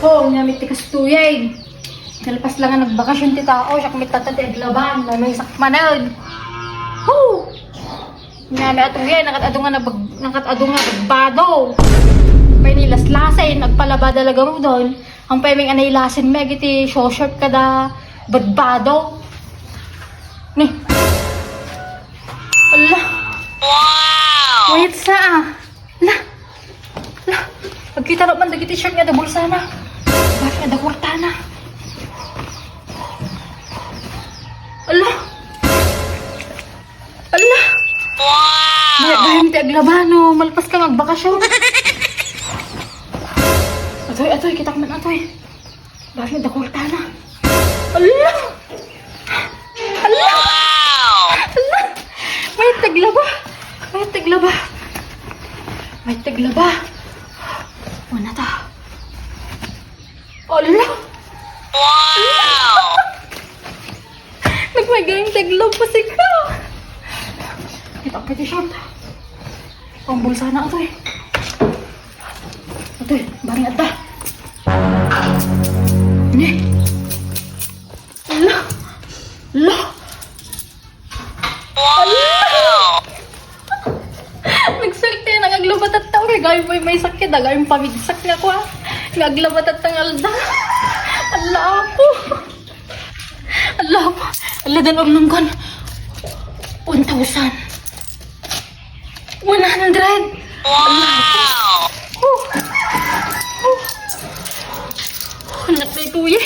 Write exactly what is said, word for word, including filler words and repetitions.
Oh, nya met ti kastoyen. Kalpas la nga nagbakasyon ti tao, siak met tatta ti aglaban, namaysak manen. Hu! Nya met atoyen, nakat-adu nga nabag-, nakat-adu nga bagbado. Pay ni laslasen, agpalabada la garuden. Ang pay met nga nailasen met iti short kada badbado. Ni. Ala. Wow! Wait sa, ah. La. La. Agkita man dagiti short nga da bulsana. Bakit nga da kwartana? Ala. Ala. Wow! May, may ti aglabano. Malpas ka magbakasyon. Atoy, atoy, kitak man atoy. Bakit da kwartana? Ala! Ala! Wow! Ala! May taglaba! May taglaba! May taglaba! Wala ta. Ala! Wow! Nagmagayang taglaba si ka! Kita ang petition. Pambulsa na ito eh. Ito eh, bari adda. Ni. Ala! Ala! Wow! Nagswerte na nga aglabat at tao. Kay gayon pay maysak, kay dagayong pamigsak nga kwa. Nga aglabat at tao nga alda. Ala, apo. Ala, apo. Ala, dan ornong kan. One thousand. One hundred. Wow! Huh. Huh. Anak na ito, eh.